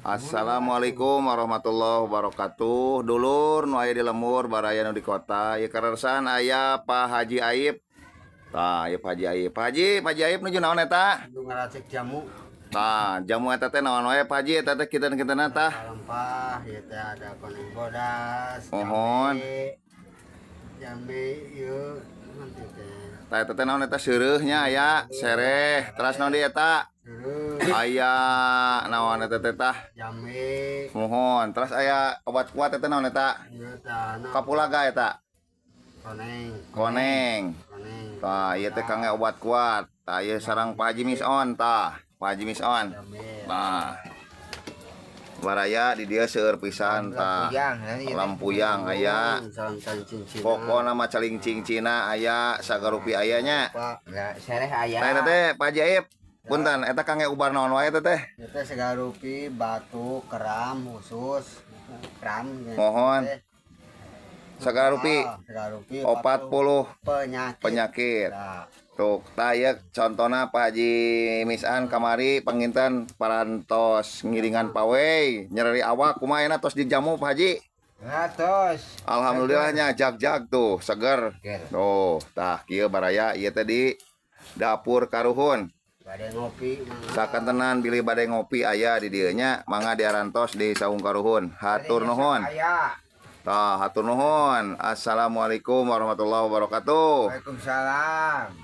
Assalamualaikum warahmatullahi wabarakatuh. Dulur nu aya di lembur, baraya nu di kota. Ieu karesan aya Pak Haji Aib. Tah, ieu Pak Haji Aib. Pak Haji, Pak Haji Aib nuju naon eta? Nu ngaracik jamu. Tah, jamu eta teh naon wae, Pak Haji, eta teh kinten-kintenna tah? Rempah ieu teh ada koneng bodas. Mohon. Jambe, jambe ieu nanti teh. Tah, eta teh naon eta, seureuhnya aya sereh. Teras naon deui eta? Seureuh. Aya naon eta teh tah? Jambe. Mohon. Terus aya obat kuat eta naon eta? Ieu tah na Kapulaga eta. Koneng. Koneng. Koneng. Tah, ieu teh kangge obat kuat. Tah, ieu sareng Pak Haji Mison tah. Pak Haji Mison. Jambe. Nah. Baraya di dieu seueur pisan tah. Lampuyang aya. Salam calincing Cina. Pokona mah calincing Cina aya, sagarupi aya nya. Pak. Lah, sereh aya. Tah, eta teh Pak Haji Aib. Punten, eta kangge ubar naon wae eta teh? Ieu teh sagarupi batuk, kram khusus. Kram. Mohon. Teh. Sagala rupi. Ah, segala rupi. 40 penyakit. Penyakit. Nah, Tuh, tah ieu contona Pak Haji Misan kamari panginten parantos ngiringan pawey, nyeri awak kumaha enak tos dijamu, Pak Haji? Nah, tos. Alhamdulillahnya jag-jag tuh, seger. Seger. Tuh, tah kieu baraya, ieu teh di Dapur Karuhun. Bade ngopi mangga. Sakantenan bilih bade ngopi aya di dieu nya, mangga diarantos di Saung Karuhun. Hatur nuhun. Aya. Tah, hatur nuhun. Assalamualaikum warahmatullahi wabarakatuh. Waalaikumsalam.